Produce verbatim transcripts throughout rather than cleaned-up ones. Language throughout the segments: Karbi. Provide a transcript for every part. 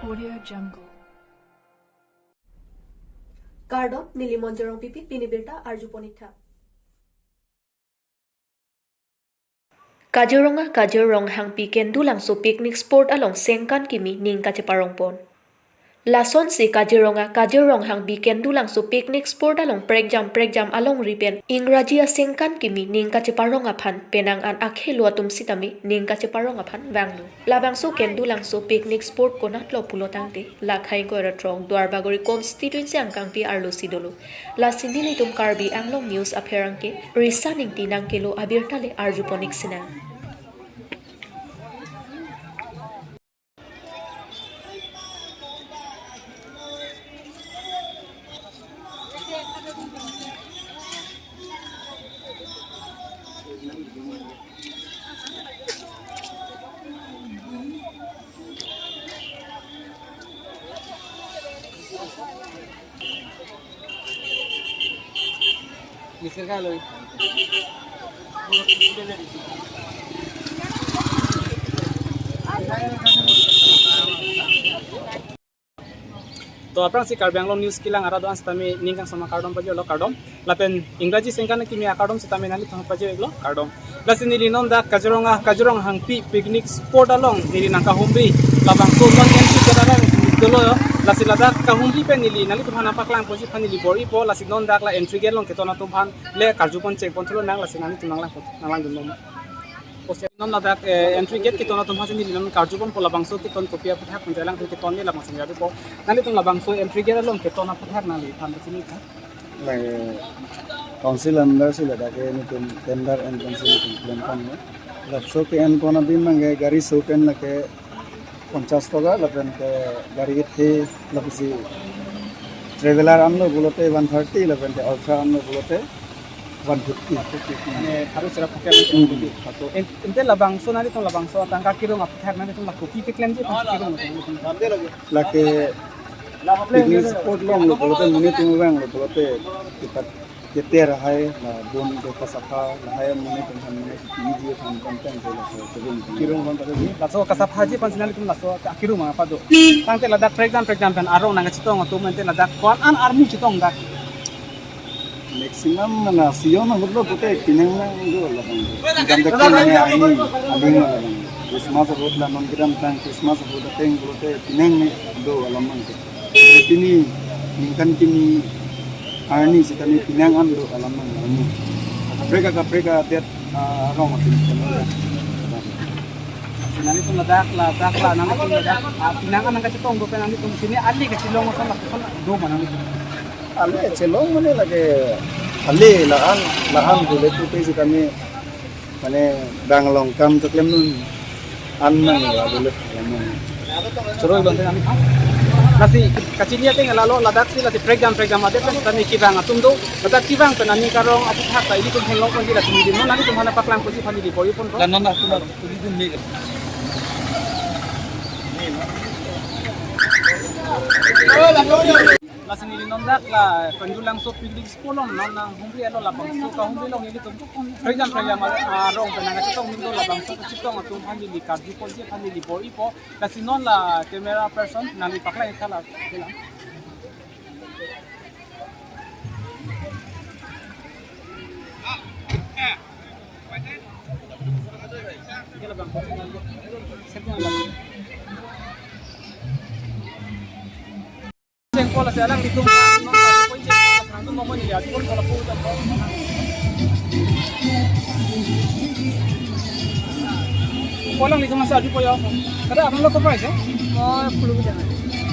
Audio Jungle. Kardom, neli Monjorong Pipi, pini birta arjupon ik tha. Kaziranga Kazir Ronghangpi Kendulangso picnic spot along sengkan kimi ning kacheparongpon. Lasonsi Kaziranga Kazir Ronghangpi Kendulangso picnic spot along prekjam prekjam alongri pen Ingraji asengkan kimi ning kacheparong aphan penang an akhelo atum sitame ning kacheparong aphan vanglo. Labangso Kendulangso picnic spot konatlo pulo tangte, la Khaingko Ratrok Duarbagori constituency angkangpi arlosi dolo. Lasi nelitum Karbi Anglong News apherangke Risa Ingti nangkelo abirta le arjupon ik sinang. To aphrangsi Karbi Anglong News kelang arat do-an sitame ning kangsam akardom pajirlo, kardom. Lapen Ingraji sengkan kimi akardom sitame nanglitum pajir iklo, kardom. Lasi neli non dak Kaziranga Kazir Ronghangpi picnic spot along neli nangkahumri, labangso non entry gate along dolo yo. Lasi ladak kahumri pen neli nanglitum aphan nangpaklangponji aphan neli bor-ipo, lasi non dak la entry gate along keton atum aphan le karjupon chengpon thulo nang, lasi nanglitum nanglang nanglangdunnon. Osi non ladak, eh, entry gate keton atum aphansi neli non karjuponpo, labangso keton kopi aphuthak pen jalang keton ne labangso jadupo. Nanglitum labangso entry gate along keton aphuthak nangliphan pachini tha. Lake council under si ladak ke nelitum tender enpon si nelitum klempon lo. Labangso ke-enpon adim abangke gari so pen lake ponchas toka, lapen ke gari kethe lapusi traveler anlo pulote one thirty, lapen ke Ultra anlo pulote one fifty. Mane tharo sera pakai. Hmm. En-, ente labangso nanglitum labangso tangka kerong aphuthak nanglitum la kopi keklemji, pasi kerong. Lake picnic spot along lo pulote, monit atum vanglo pulote, kipat keter hai, la bon ke kasapha, lahai monit atum han monit piji han pon pen ke laso kerong. Kerong pon pen. Laso kasaphaji aphansi nanglitum laso akirung ma pado. Tangte ladak prekjam prekjam pen arong nangkachetong atum ente ladak ko-an arni chetong dak. Maximum mana sion ahut lo pulote pinang nang do labang. Jam dak mane arni aling labang. Christmas ahut la non kedamtang Christmas ahut ateng pulote pinang ne do alam abangke. Pini ningkan kimi arni sitame pinang an do alam abang arni. Kaprek kaprek adet, ah, arong atum. Nanglitum ladak, ladak la, nanglitum ladak, ah, pinang an nangkachetong do pen nanglitum pini ali kachelong ason lapuson do ma nanglitum? Ali chelong mane lake ali la-an, la-an dole pulote sitame mane bang along kam cheklemdun an nang la dole. Choro ibang teng ami. Lasi kachini ateng lalo ladaksi lasi prekjam prekjam adet lasi kami kevang atum do. Ladak kevang pen nangkarong aphuthak ta ilitum henglongponji lasi neli non nanglitum aphan nangpaklangponji aphan neli bor-iponpo. La non atum tuli dun me. Lasi neli non dak la Kendulangso picnic spot along non nanghumri alo labangso kahumri along nelitum prekjam prekjam arong pen nangkachetong do, labangso kachetong atum aphan neli karjuponji aphan neli bor-ipo. Lasi non la camera person nangli paklang ik tha la. Jengkol ase alanglitum non satu poin jengkol ase nangtum momon ya, jengkol pola po jengkol. Alanglitum ase adu po ya. Kada আপোনালোক ক'ৰ পৰা আহিছে? মই ফুলুগুৰি জানো।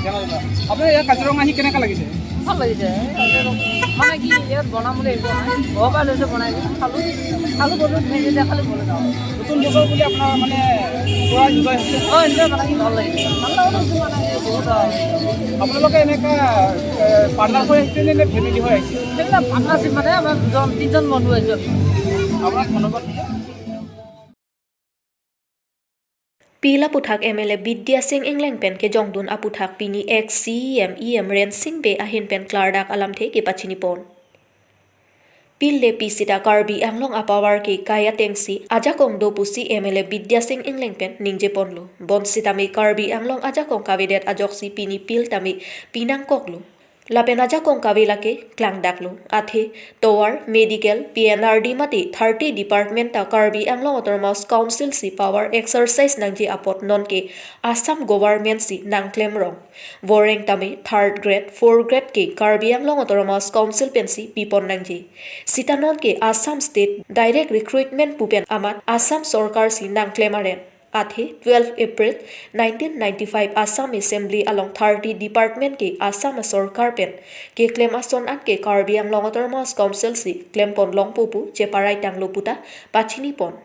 জানো দাদা। আপোনাৰ ইয়াত কাজিৰঙা আহি কেনেকা লাগিছে? ভাল লাগিছে। কাজিৰঙা মানে কি ইয়াত বনাম বুলি একো নাই। ঘৰৰ পৰা লৈছে বনাই দিম। খালো, খালো বলো, তুমি যেতিয়া খালি বলে যাওঁ। নতুন বছৰ বুলি আপোনাৰ মানে পুৰা এনজয় হৈছে? অ, এনজয় মানে কি ভাল লাগিছে। ভাল লগা বস্তু মানে কি বহুত আৰু। আপোনালোকে এনেকা, এ, পাৰ্টনাৰ হৈ আহিছে নে, নে ফেমিলি হৈ আহিছে? সেইবিলাক পাৰ্টনাৰশ্বিপ মানে আমাৰ দুজন, তিনিজন বন্ধু আহিছোঁ আমি। আপোনাক ধন্যবাদ। Pini laputhak M L A Bidya Sing Engleng pen kejongdun aputhak pini ex C E M E M Rensing Bey ahin pen klardak alamthe kepachinipon. Pil le pi sita Karbi Anglong a-power ke kai atengsi ajakong do pusi M L A Bidya Sing Engleng pen ningje ponlo. Bonsitame Karbi Anglong ajakong kavedet ajoksi pini pil tame pinangkoklo. Lapen ajakong kave lake klangdaklo. Athe tovar, medical, P N R D mate thirty department ta Karbi Anglong Autonomous Council si power exercise nangji apot nonke Assam government si nangklemrong. Voreng tame third grade, fourth grade ke Karbi Anglong Autonomous Council pensi pipon nangji. Sita nonke Assam State Direct Recruitment pu pen amat Assam Sorkar si nangklem aren. Athe twelve April nineteen ninety-five Assam Assembly along thirty department ke Assam Sorkar pen keklem ason an ke Karbi Anglong Autonomous Council si klempon longpo pu cheparai tanglo puta pachini pon.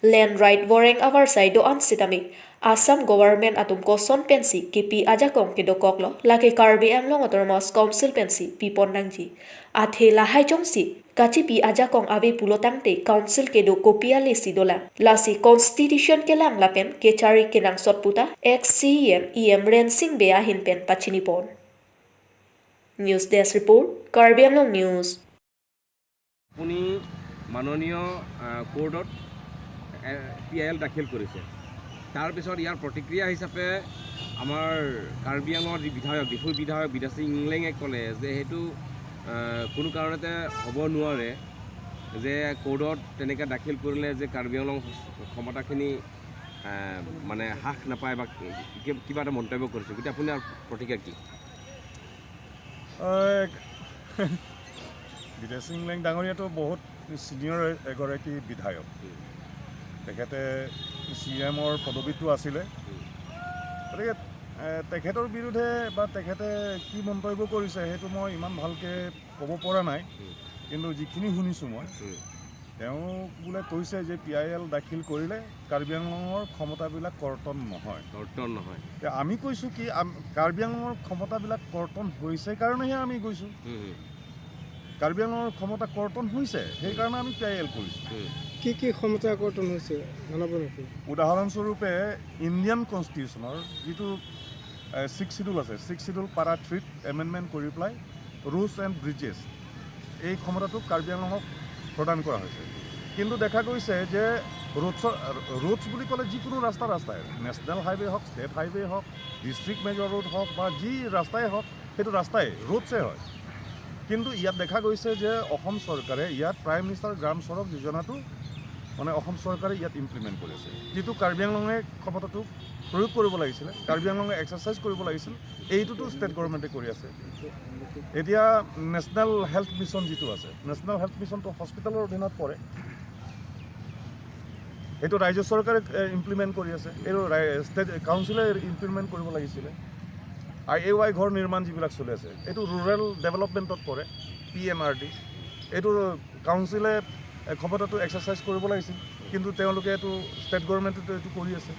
Land right voreng avarsai do-an sitame Assam government atum koson pensi kepi ajakong kedokoklo, lake Karbi Anglong Autonomous Council pensi pipon nangji. Athe lahai jongsi kachipi ajakong ave pulo tangte council kedo kopi ale si dolang. Lasi constitution kelang lapen kechari kenangsot puta ex C E M E M Rensing Bey ahin pen pachini pon. News Desk Report, Karbi Anglong News. আপুনি মাননীয় আহ, কোৰ্টত P I L দাখিল কৰিছে। তাৰপিছত ইয়াৰ প্ৰতিক্ৰিয়া হিচাপে আমাৰ কাৰ্বি আংলঙৰ যি বিধায়ক, ডিফুৰ বিধায়ক বিদ্যা সিং ইংলেঙে ক'লে যে সেইটো আহ, কোনো কাৰণতে হ'ব নোৱাৰে যে কোৰ্টত তেনেকৈ দাখিল কৰিলে যে কাৰ্বি আংলং ক্ষমতাখিনি আহ, মানে হ্ৰাস নাপায় বা কি- কিবা এটা মন্তব্য কৰিছে। গতিকে আপোনাৰ প্ৰতিক্ৰিয়া কি? আহ, বিদ্যা সিং ইংলেং ডাঙৰীয়াটো বহুত ছিনিয়ৰ এগৰাকী বিধায়ক। তেখেতে চি এমৰ পদবীতো আছিলে। গতিকে এ, তেখেতৰ বিৰুদ্ধে বা তেখেতে কি মন্তব্য কৰিছে সেইটো মই ইমান ভালকৈ ক'ব পৰা নাই। কিন্তু যিখিনি শুনিছোঁ মই, তেওঁ বোলে কৈছে যে পি আই এল দাখিল কৰিলে কাৰ্বি আংলঙৰ ক্ষমতাবিলাক কৰ্তন নহয়। কৰ্তন নহয়। এতিয়া আমি কৈছোঁ কি, আম- কাৰ্বি আংলঙৰ ক্ষমতাবিলাক কৰ্তন হৈছে কাৰণেহে আমি গৈছোঁ। হুম, হুম, কাৰ্বি আংলঙৰ ক্ষমতা কৰ্তন হৈছে, সেইকাৰণে আমি পি আই এল কৰিছোঁ। হুম। কি কি ক্ষমতা কৰ্তন হৈছে জনাব নেকি? উদাহৰণস্বৰূপে ইণ্ডিয়ান কনষ্টিটিউশ্যনৰ যিটো ছিক্স শ্বিডিউল আছে, ছিক্স শ্বিডিউল পাৰা থ্ৰীত এমেণ্ডমেণ্ট কৰি পেলাই ৰোডছ এণ্ড ব্ৰিজেছ এই ক্ষমতাটো কাৰ্বি আংলঙক প্ৰদান কৰা হৈছে। কিন্তু দেখা গৈছে যে ৰোডছৰ ৰোডছ বুলি ক'লে যিকোনো ৰাস্তা ৰাস্তাই, নেশ্যনেল হাইৱে হওক, ষ্টেট হাইৱে হওক, ডিষ্ট্ৰিক্ট মেজৰ ৰোড হওক বা যি ৰাস্তাই হওক, সেইটো ৰাস্তাই ৰোডছে হয়। কিন্তু ইয়াত দেখা গৈছে যে অসম চৰকাৰে ইয়াত প্ৰাইম মিনিষ্টাৰ গ্ৰাম চড়ক যোজনাটো মানে অসম চৰকাৰে ইয়াত ইমপ্লিমেণ্ট কৰিছে, যিটো কাৰ্বি আংলঙে ক্ষমতাটো প্ৰয়োগ কৰিব লাগিছিলে, কাৰ্বি আংলঙে এক্সাৰচাইজ কৰিব লাগিছিল, এইটোতো ষ্টেট গভৰ্ণমেণ্টে কৰি আছে। এতিয়া নেশ্যনেল হেল্থ মিছন যিটো আছে, নেশ্যনেল হেল্থ মিছনটো হস্পিটেলৰ অধীনত পৰে, এইটো ৰাজ্য চৰকাৰে ইমপ্লিমেণ্ট কৰি আছে, এইটো ৰাই- ষ্টেট কাউন্সিলে ইমপ্লিমেণ্ট কৰিব লাগিছিলে। আই এ ৱাই ঘৰ নিৰ্মাণ যিবিলাক চলি আছে, এইটো ৰুৰেল ডেভেলপমেণ্টত পৰে, পি এম আৰ ডি। এইটো কাউন্সিলে এ, ক্ষমতাটো এক্সাৰচাইজ কৰিব লাগিছিল, কিন্তু তেওঁলোকে এইটো ষ্টেট গভৰ্ণমেণ্টেতো এইটো কৰি আছে।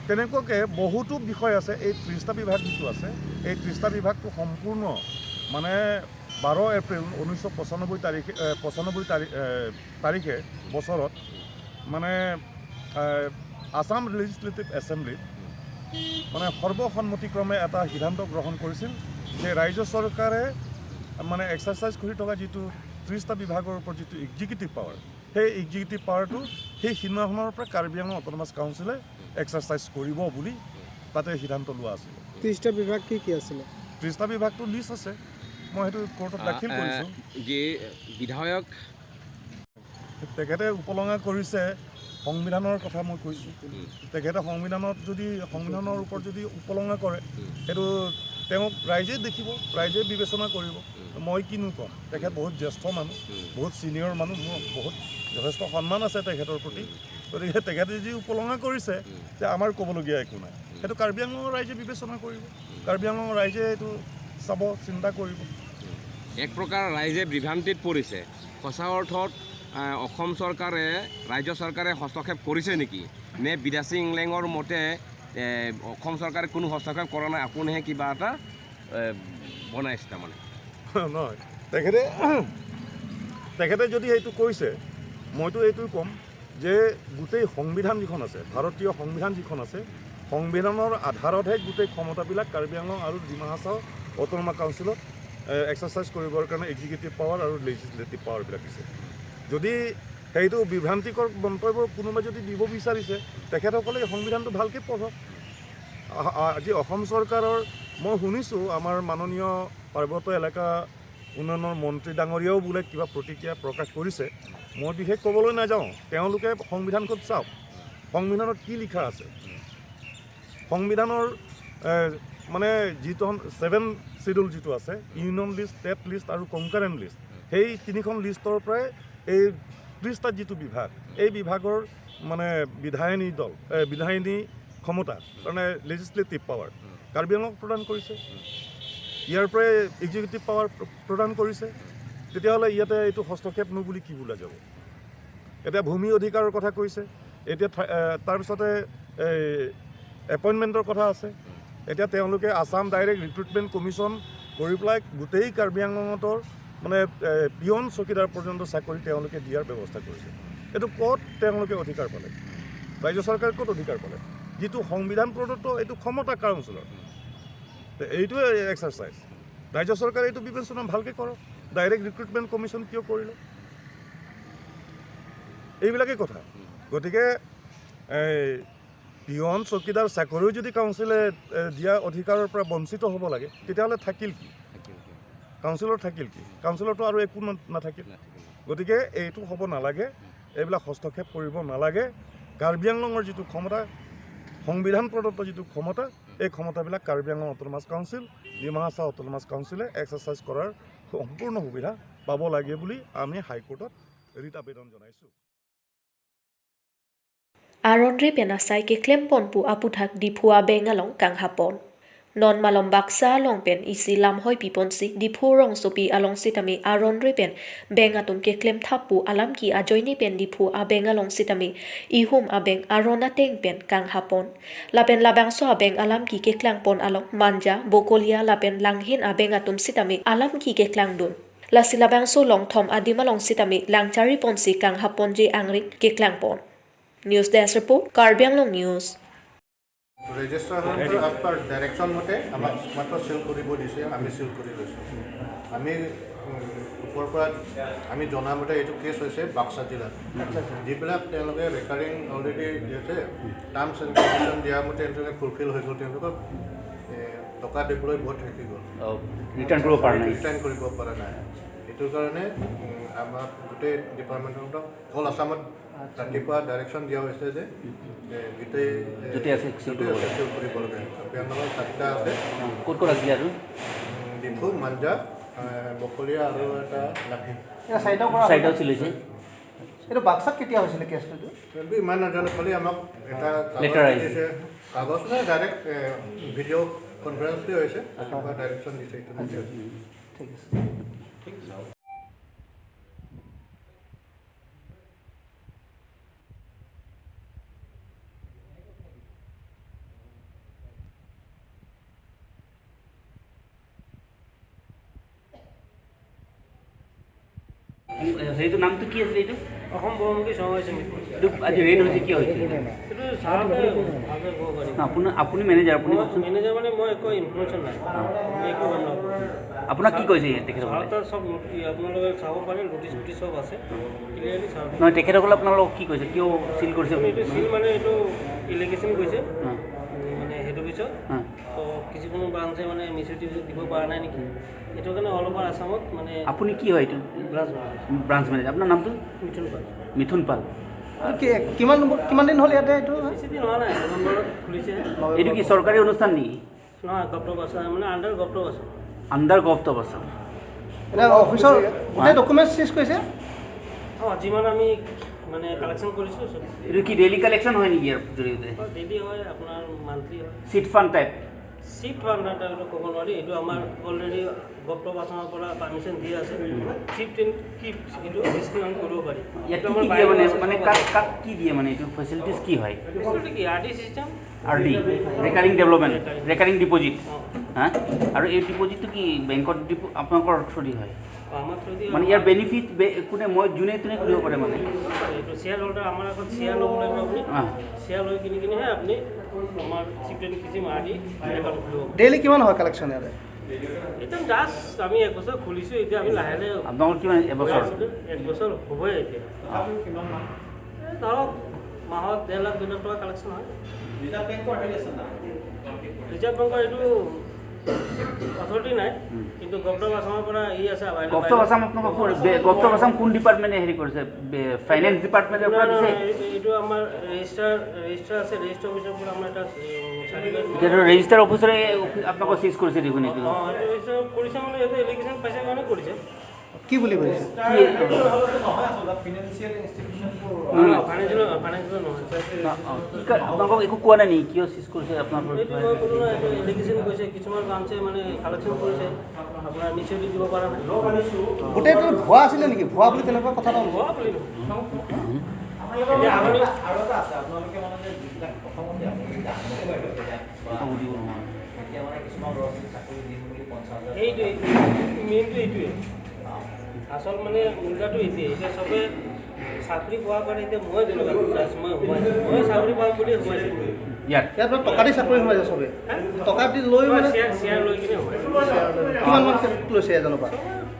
তেনেকুৱাকে বহুতো বিষয় আছে। এই ত্ৰিশটা বিভাগ যিটো আছে, এই ত্ৰিশটা বিভাগটো সম্পূৰ্ণ মানে বাৰ এপ্ৰিল ঊনৈছশ পঁচানব্বৈ তাৰিখে এ, পঁচানব্বৈ তাৰিখ এ, তাৰিখে বছৰত মানে এ, আছাম লেজিছলেটিভ এছেম্বলিত মানে সৰ্বসন্মতিক্ৰমে এটা সিদ্ধান্ত গ্ৰহণ কৰিছিল যে ৰাজ্য চৰকাৰে মানে এক্সাৰচাইজ কৰি থকা যিটো ত্ৰিশটা বিভাগৰ ওপৰত যিটো এক্সিকিউটিভ পাৱাৰ, সেই এক্সিকিউটিভ পাৱাৰটো সেই সিদিনাখনৰ পৰা কাৰ্বি আংলং অট'নমাছ কাউন্সিলে এক্সাৰচাইজ কৰিব বুলি তাতে সিদ্ধান্ত লোৱা আছিলে। ত্ৰিশটা বিভাগ কি কি আছিলে? ত্ৰিশটা বিভাগটো লিষ্ট আছে, মই সেইটো কোৰ্টত দাখিল কৰিছোঁ। যে বিধায়ক তেখেতে উপলঙা কৰিছে সংবিধানৰ কথা মই কৈছোঁ। তেখেতে সংবিধানত যদি, সংবিধানৰ ওপৰত যদি উপলঙা কৰে, সেইটো তেওঁক ৰাইজে দেখিব, ৰাইজে বিবেচনা কৰিব। মই কিনো ক'ম, তেখেত বহুত জ্যেষ্ঠ মানুহ, বহুত ছিনিয়ৰ মানুহ, মোৰ বহুত যথেষ্ট সন্মান আছে তেখেতৰ প্ৰতি। গতিকে তেখেতে যদি উপলঙা কৰিছে, তে আমাৰ ক'বলগীয়া একো নাই। সেইটো কাৰ্বি আংলঙৰ ৰাইজে বিবেচনা কৰিব, কাৰ্বি আংলঙৰ ৰাইজে এইটো চাব, চিন্তা কৰিব। এক প্ৰকাৰ ৰাইজে বিভ্ৰান্তিত পৰিছে। সঁচা অৰ্থত আহ, অসম চৰকাৰে, ৰাজ্য চৰকাৰে হস্তক্ষেপ কৰিছে নেকি? নে বিদ্যা সিং ইংলেঙৰ মতে এ, অসম চৰকাৰে কোনো হস্তক্ষেপ কৰা নাই, আপোনালোকে কিবা এটা এ, বনাইছে তাৰমানে? নহয়, তেখেতে তেখেতে যদি এইটো কৈছে, মইতো এইটোৱে ক'ম যে গোটেই সংবিধান যিখন আছে, ভাৰতীয় সংবিধান যিখন আছে, সংবিধানৰ আধাৰতহে গোটেই ক্ষমতাবিলাক কাৰ্বি আংলং আৰু ডিমা হাছাও অট'নমাছ কাউন্সিলত এক্সাৰচাইজ কৰিবৰ কাৰণে এক্সিকিউটিভ পাৱাৰ আৰু লেজিছলেটিভ পাৱাৰবিলাক দিছে। যদি সেইটো বিভ্ৰান্তিকৰ মন্তব্য কোনোবাই যদি দিব বিচাৰিছে, তেখেতসকলে সংবিধানটো ভালকৈ পঢ়ক। আ- আ- আজি অসম চৰকাৰৰ, মই শুনিছোঁ, আমাৰ মাননীয় পাৰ্বত্য এলেকা উন্নয়নৰ মন্ত্ৰী ডাঙৰীয়াও বোলে কিবা প্ৰতিক্ৰিয়া প্ৰকাশ কৰিছে। মই বিশেষ ক'বলৈ নাযাওঁ, তেওঁলোকে সংবিধানখন চাওক, সংবিধানত কি লিখা আছে। সংবিধানৰ এ, মানে যিটো ছেভেন শ্বিডিউল যিটো আছে, ইউনিয়ন লিষ্ট, ষ্টেট লিষ্ট আৰু কনকাৰেণ্ট লিষ্ট, সেই তিনিখন লিষ্টৰ পৰাই এই ত্ৰিশটা যিটো বিভাগ, এই বিভাগৰ মানে বিধায়িনী দল, এ, বিধায়িনী ক্ষমতা, মানে লেজিছলেটিভ পাৱাৰ কাৰ্বি আংলঙক প্ৰদান কৰিছে। ইয়াৰ পৰাই এক্সিকিউটিভ পাৱাৰ প্ৰ- প্ৰদান কৰিছে। তেতিয়াহ'লে ইয়াতে এইটো হস্তক্ষেপ নো বুলি কি বুলা যাব? এতিয়া ভূমি অধিকাৰৰ কথা কৈছে, এতিয়া থা- এ, তাৰপিছতে এই এপইণ্টমেণ্টৰ কথা আছে। এতিয়া তেওঁলোকে আছাম ডাইৰেক্ট ৰিক্ৰুটমেণ্ট কমিশ্যন কৰি পেলাই গোটেই কাৰ্বি আংলঙৰ মানে এ, পিয়ন চকীদাৰ পৰ্যন্ত চাকৰি তেওঁলোকে দিয়াৰ ব্যৱস্থা কৰিছে। এইটো ক'ত তেওঁলোকে অধিকাৰ পালে? ৰাজ্য চৰকাৰে ক'ত অধিকাৰ পালে? যিটো সংবিধান প্ৰদত্ত এইটো ক্ষমতা কাউন্সিলৰ। তে এইটোৱে এক্সাৰচাইজ। ৰাজ্য চৰকাৰে এইটো বিবেচনা ভালকৈ কৰক। ডাইৰেক্ট ৰিক্ৰুটমেণ্ট কমিশ্যন কিয় কৰিলে? এইবিলাকেই কথা। গতিকে এই পিয়ন চকীদাৰ চাকৰিও যদি কাউন্সিলে এ, দিয়া অধিকাৰৰ পৰা বঞ্চিত হ'ব লাগে, তেতিয়াহ'লে থাকিল কি? থাকিল কি? কাউন্সিলৰ থাকিল কি? কাউন্সিলৰতো আৰু একো না- নাথাকিল। নাথাকিল। গতিকে এইটো হ'ব নালাগে, এইবিলাক হস্তক্ষেপ কৰিব নালাগে। কাৰ্বি আংলঙৰ যিটো ক্ষমতা, সংবিধান প্ৰদত্ত যিটো ক্ষমতা, এই ক্ষমতাবিলাক কাৰ্বি আংলং অট'নমাছ কাউন্সিল, ডিমা হাছাও অট'নমাছ কাউন্সিলে এক্সাৰচাইজ কৰাৰ সম্পূৰ্ণ সুবিধা পাব লাগে বুলি আমি হাইকোৰ্টত ৰিট আবেদন জনাইছোঁ। Aron re pen asai keklem pon pu aputhak Diphu abeng along kanghapon. Non malom baksa along pen isi lamhoi piponsi Diphu rongsopi along sitame aron re pen beng atum keklem thap pu alam ke ajoine pen Diphu abeng along sitame ihum abeng aron ateng pen kanghapon. Lapen labangso abeng alam ke keklang pon along Manja, Bokolia lapen Langhin abeng atum sitame alam ke keklang dun. Lasi labangso longthom adim along sitame langchari ponsi kanghapon je angring keklang pon. News Desk Report, Karbi Anglong News. ৰেজিষ্ট্ৰাৰসকলৰ after direction মতে আমাক মাত্ৰ চিল কৰিব দিছে, আমি চিল কৰি লৈছোঁ। আমি উম, ওপৰৰ পৰা আমি জনামতে এইটো কেছ হৈছে বাক্সা জিলাত। যিবিলাক তেওঁলোকে ৰেকাৰিং অলৰেডি দিছে, টাৰ্মছ এণ্ড কণ্ডিশ্যন দিয়া মতে তেওঁলোকে ফুলফিল হৈ গ'ল, তেওঁলোকক এ, টকা দিবলৈ বহুত থাকি গ'ল। ৰিটাৰ্ণ কৰিব পৰা নাই। ৰিটাৰ্ণ কৰিব পৰা নাই। সেইটো কাৰণে উম, আমাৰ গোটেই ডিপাৰ্টমেণ্টৰ অল আছামত ৰাতিপুৱা ডাইৰেকশ্যন দিয়া হৈছে যে এ, গোটেই এ, য'তে আছে, চিল য'তে কৰিব আছে, চিল কৰিব লাগে। কাৰ্বি আংলঙৰ চাৰিটা আছে, ক'ত ক'ত আছিলে আৰু? উম, ডিফু, মাঞ্জা, এ, বকলীয়া আৰু এটা লাফিং। এয়া চাৰিটাও কৰা চাৰিটাও চিল হৈছে। এইটো বাক্সাত কেতিয়া হৈছিলে কেছটো এইটো? কিন্তু ইমান নাজানো, খালি আমাক এটা কাগজ লেটাৰ দি আহিছে। দিছে। কাগজ মানে ডাইৰেক্ট এ, ভিডিঅ' কনফাৰেন্সতে হৈছে, ৰাতিপুৱা ডাইৰেকশ্যন দিছে এইটো। ঠিক আছে। সেইটো নামটো কি আছিলে এইটো? অসম বহুমুখী সমবায় সমিতি। এইটো আজি ৰেইড হৈছে, কিয় হৈছে? এইটো ছাৰহঁতে ভালকৈ ক'ব পাৰিব। ন, আপোনাৰ, আপুনি মেনেজাৰ, আপুনি মই কওকচোন। মেনেজাৰ মানে মই একো ইনফৰমেশ্যন নাই, মই একো গম নাপাওঁ। আপোনাক কি কৈছে তেখেতসকলে? ছাৰহঁতে চব ই আপোনালোকৰ চাব পাৰে, নটিচ ফটিচ চব আছে, ক্লিয়াৰলি ছাৰ। নহয়, তেখেতসকলে আপোনালোকক কি কৈছে, কিয় চিল কৰিছে বুলি? এইটো চিল মানে এইটো এলিগেশ্যন কৈছে, হা, উম, মানে সেইটো পিছত হা। তো কিছু কোনো ব্ৰাঞ্চে মানে মেচিউৰিটি দিব পৰা নাই নেকি, এইটো কাৰণে অল অভাৰ আছামত মানে আপুনি কি হয় এইটো? ব্ৰাঞ্চ বনাইছে। Branch manager. আপোনাৰ নামটো? মিথুন পাল। মিথুন পাল। কি- কিমান কিমান দিন হ'ল ইয়াতে এইটো? বেছি দিন হোৱা নাই, নৱেম্বৰত খুলিছে। এইটো কি চৰকাৰী অনুষ্ঠান নেকি? নহয়, গভট অফ আছাম, মানে under govt of Assam. Under govt of Assam. মানে অফিচৰ গোটেই ডকুমেণ্টছ চিজ কৰিছে? অ, যিমান আমি মানে কালেকশ্যন কৰিছোঁ চব। এইটো কি ডেইলি কালেকশ্যন হয় নেকি ইয়াৰ জৰিয়তে? ডেইলি হয়, আপোনাৰ মান্থলি হয়। Chit fund type? Chit fund এটা এইটো ক'ব নোৱাৰি, এইটো আমাৰ অলৰেডি গভট অফ আছামৰ পৰা পাৰ্মিশ্যন দিয়া আছে। চিফ টেন কি এইটো ডিছকাউণ্ট কৰিব পাৰি। ইয়াত এইটো কি আমাৰ কি দিয়ে মানে, বাইল'জ আছে, মানে চব কাক আছে। কাক কি দিয়ে মানে এইটো ফেচিলিটিজ কি হয়? ফেচিলিটি কি? R D system. R D, recurring development, recurring deposit. অ, হা? আৰু এই ডিপজিটটো কি বেংকত ডিপ আপোনালোকৰ থ্ৰুদি হয়? অ, আমাৰ থ্ৰুদি মানে ইয়াৰ বেনিফিট কোনে, মই যোনে তোনে খুলিব পাৰে মানে? এইটো শ্বেয়াৰ হোল্ডাৰ, আমাৰ আগত শ্বেয়াৰ ল'ব লাগিব আপুনি। অ। শ্বেয়াৰ লৈ কিনি কিনিহে আপুনি আমাৰ চিফ টেন কিচিম আৰ ডি একাউণ্ট খুলিব। ডেইলি কিমান হয় কালেকশ্যন ইয়াতে? একদম জাষ্ট আমি এক বছৰ খুলিছোঁ, এতিয়া আমি লাহে লাহে আপোনালোকৰ কিমান এবছৰ? ওলাইছিলোঁ। এক বছৰ হ'বই এতিয়া। অ। এই ধৰক মাহত ডেৰ লাখ দুই লাখ টকা কালেকশ্যন হয়। ৰিজাৰ্ভ বেংকৰ হেৰি আছে নাই? ৰিজাৰ্ভ বেংকৰ এইটো অথৰিটি নাই, উম। কিন্তু গভৰ্ণমেণ্ট অফ আছামৰ পৰা ই আছে, available। গভৰ্ণমেণ্ট অফ আছাম আপোনালোকৰ কোন, বে-, গভৰ্ণমেণ্ট অফ আছাম কোন ডিপাৰ্টমেণ্টে হেৰি কৰিছে? বে-, ফাইনেন্স ডিপাৰ্টমেণ্টৰ পৰা নহয়, দিছে? নহয়, এইটো, এইটো আমাৰ ৰেজিষ্টাৰ, ৰেজিষ্টাৰ আছে, ৰেজিষ্টাৰ অফিচৰ পৰা আমাৰ এটা, উম, চাৰ্টিফিকেট। এতিয়াতো ৰেজিষ্টাৰ অফিচাৰে আপোনালোকক চিজ কৰিছে দেখোন এইটো। অ, এইটো ৰেজিষ্টাৰ কৰিছে মানে, এইটো এপ্লিকেশ্যন পাইছে কাৰণে কৰিছে। কি বুলি কৈছে? কি? নহয়, আচলতে ফিনান্সিয়েল ইনষ্টিটিউচনটো। উম। অ, ফাইনেন্সিয়েল, ফাইনেন্সিয়েল নহয়। অ, অ। কি কা-, আপোনালোকক একো কোৱা নাই নেকি? কিয় চিজ কৰিছে আপোনালোকৰ? এইটো মই ক'লো নহয়, এইটো এলিগেশ্যন কৈছে, কিছুমান ব্ৰাঞ্চে মানে কালেকশ্যন কৰিছে, আপোনাৰ মেচিউৰিটি দিব পৰা নাই। গোটেইটো ভুৱা আছিলে নেকি? ভুৱা বুলি তেনেকুৱা কথা এটা ওলাইছে। ভুৱা বুলি নহয়। এতিয়া আপুনি আৰু এটা আছে, আপোনালোকে মানে যে যিবিলাক প্ৰথমতে আপুনি যে আৰম্ভ কৰিলে, এতিয়া বা এতিয়া মানে কিছুমান ল'ৰা ছোৱালীক চাকৰি দিম বুলি পঞ্চাছ হাজাৰ। এইটোৱে, মেইনটো এইটোৱে। আচল মানে মুদ্ৰাটো এইটোৱে। এতিয়া চবে চাকৰি পোৱাৰ কাৰণে এতিয়া মই যেনেকুৱা, জাষ্ট মই সোমাইছোঁ। মই চাকৰি পাম বুলি সোমাইছোঁ। ইয়াত? ইয়াত মানে টকা দি চাকৰি সোমাইছে চবে? হা? টকা দি লৈ মই মানে শ্বেয়াৰ, শ্বেয়াৰ লৈ কিনে সোমাইছোঁ। কিমান মান লৈছে এজনৰ পৰা?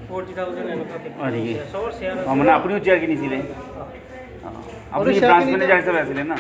ফৰ্টি থাউজেণ্ড এনেকুৱাকে। হয় নেকি? চবৰ শ্বেয়াৰ অ, আছে। মানে আপুনিও শ্বেয়াৰ কিনিছিলে? অ। অ, আপুনি আপুনি শ্বেয়াৰ ব্ৰাঞ্চ কিনিলে? মেনেজাৰ হিচাপে আছিলে না?